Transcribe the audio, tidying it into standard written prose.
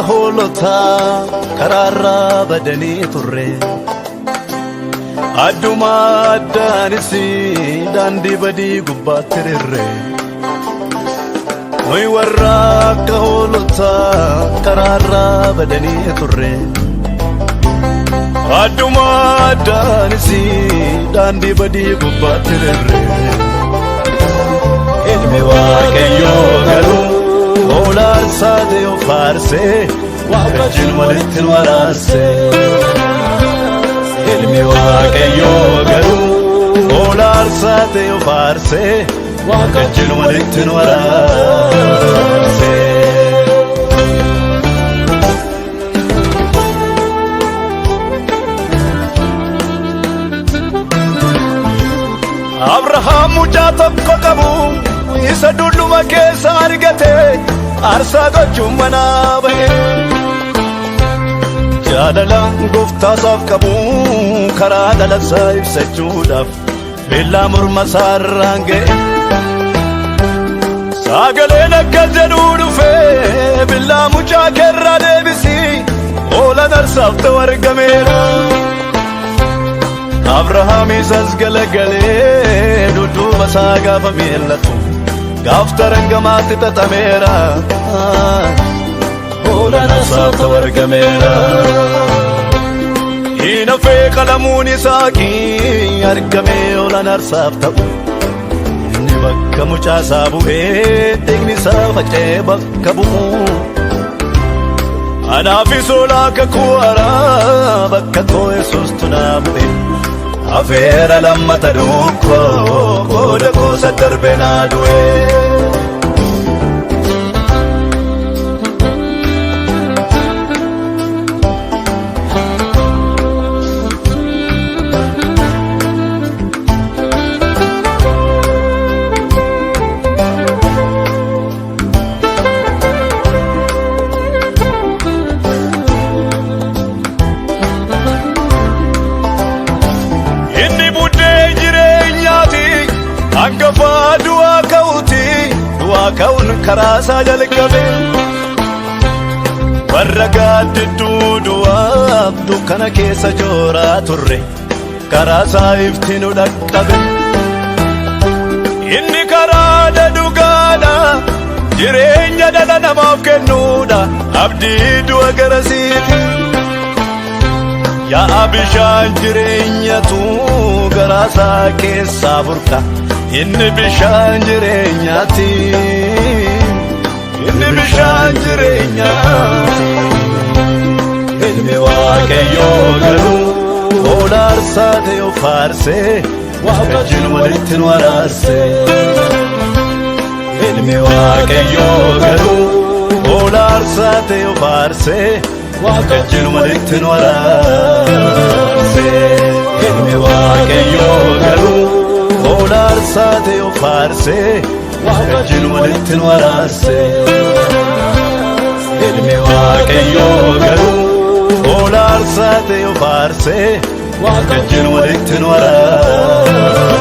Hoolotaa karaarraa badanii turre. Adduma addaanis daandii badii gubbaatti rirre. Nuyi warra akka hoolotaa karaarraa badanii turre. Adduma addaanis daandii badii gubbaatti rirre. Ilmi Waaqayyoo garuu hoolaa isaa ta'e of aarsee Waaqayyoon walitti nu araarsee. Ilmi Waaqayyoo garuu hoolaa isaa ta'e of aarsee Waaqayyoon walitti nu araarsee. Abrahaam mucaa tokko qabu isa dulluma keessa argate aarsaa gochuun manaa ba'e. Jaalala gooftaasaaf qabu karaa dhalasaa ibsachuudhaaf beellaa morma isaarraan ga'e. Sagaleen akkas jedhuu dhufee, "Billaa mucaa keerraa deebisi, hoolaan aarsaaf ta'u argameera." Abrahaamis as galagalee dudduuba isaa gaafa miillatu gaaf tarangamaatti xaxameera. Hoolaan aarsaaf ta'u argameera. Hinafee qalamuun Isaaqii argamee hoolaan aarsaaf ta'u. Inni bakka mucaa isaa bu'ee dhiigni isaa faca'ee bakka bu'u. Anaafis hoolaa kakuu haaraa bakka koo Yesuustu naa bu'e. Afeera lammata duukoo qooda koosa darbe naa du'e. Inni buddeen jireenyaati, hangafaa du'aa ka'uuti, du'aa ka'uun karaa isaa jalqabe. Warra gaaddidduu du'aaf dukkana keessa jooraa turre, karaa isaa ifti nu dhaqqabe. Inni karaadha, dhugaadha, jireenya dhala namaaf kennuudha, abdii du'a garasiiti. Yaa bishaan jireenyatu garaa isaa keessaa burqa, inni bishaan jireenyaati. Inni bishaan jireenyaati. Ilmi Waaqayyoo garuu hoolaa aarsaa ta'e of aarsee Waaqayyoon walitti nu araarsee. Ilmi Waaqayyoo garuu hoolaa aarsaa ta'e of aarsee Waaqayyoon walitti nu araarsee. Ilmi Waaqayyoo garuu hoolaa aarsaa ta'e of aarsee Waaqayyoon walitti nu araarsee. Ilmi Waaqayyoo garuu hoolaa aarsaa ta'e of aarsee Waaqayyoon walitti nu araarsee.